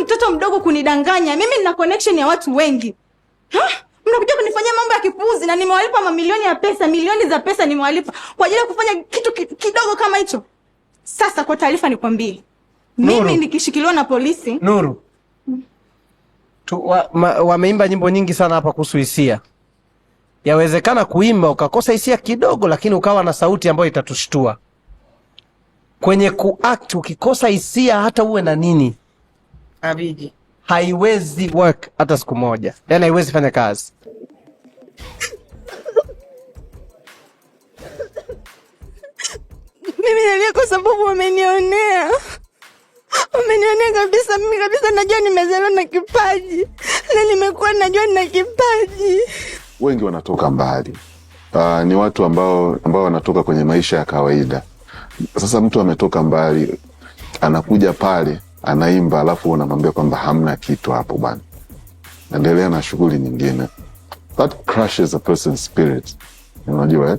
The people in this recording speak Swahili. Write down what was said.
Mtoto mdogo kunidanganya. Mimi nina connection ya watu wengi. Ha? Mnakuja kunifanyia mambo ya kipuuzi na nimewalipa mamilioni ya pesa, milioni za pesa nimewalipa kwa ajili ya kufanya kitu kidogo kama hicho. Sasa kwa taarifa nikwambie, mimi nikishikiliwa na polisi. Nuru. Wameimba nyimbo nyingi sana hapa kuhusu hisia. Yawezekana kuimba ukakosa hisia kidogo, lakini ukawa na sauti ambayo itatushtua. Kwenye kuact ukikosa hisia, hata uwe na nini, Abiji haiwezi work hata siku moja, yaani haiwezi fanya kazi. Mimi nalia kwa sababu wamenionea, wamenionea kabisa. Mimi kabisa najua nimezaliwa na kipaji na nimekuwa najua nina kipaji. Wengi wanatoka mbali. Ni watu ambao wanatoka kwenye maisha ya kawaida. Sasa mtu ametoka mbali anakuja pale anaimba, alafu unamwambia kwamba hamna kitu hapo bwana, endelea na shughuli nyingine. That crushes a person's spirit, unajua eh?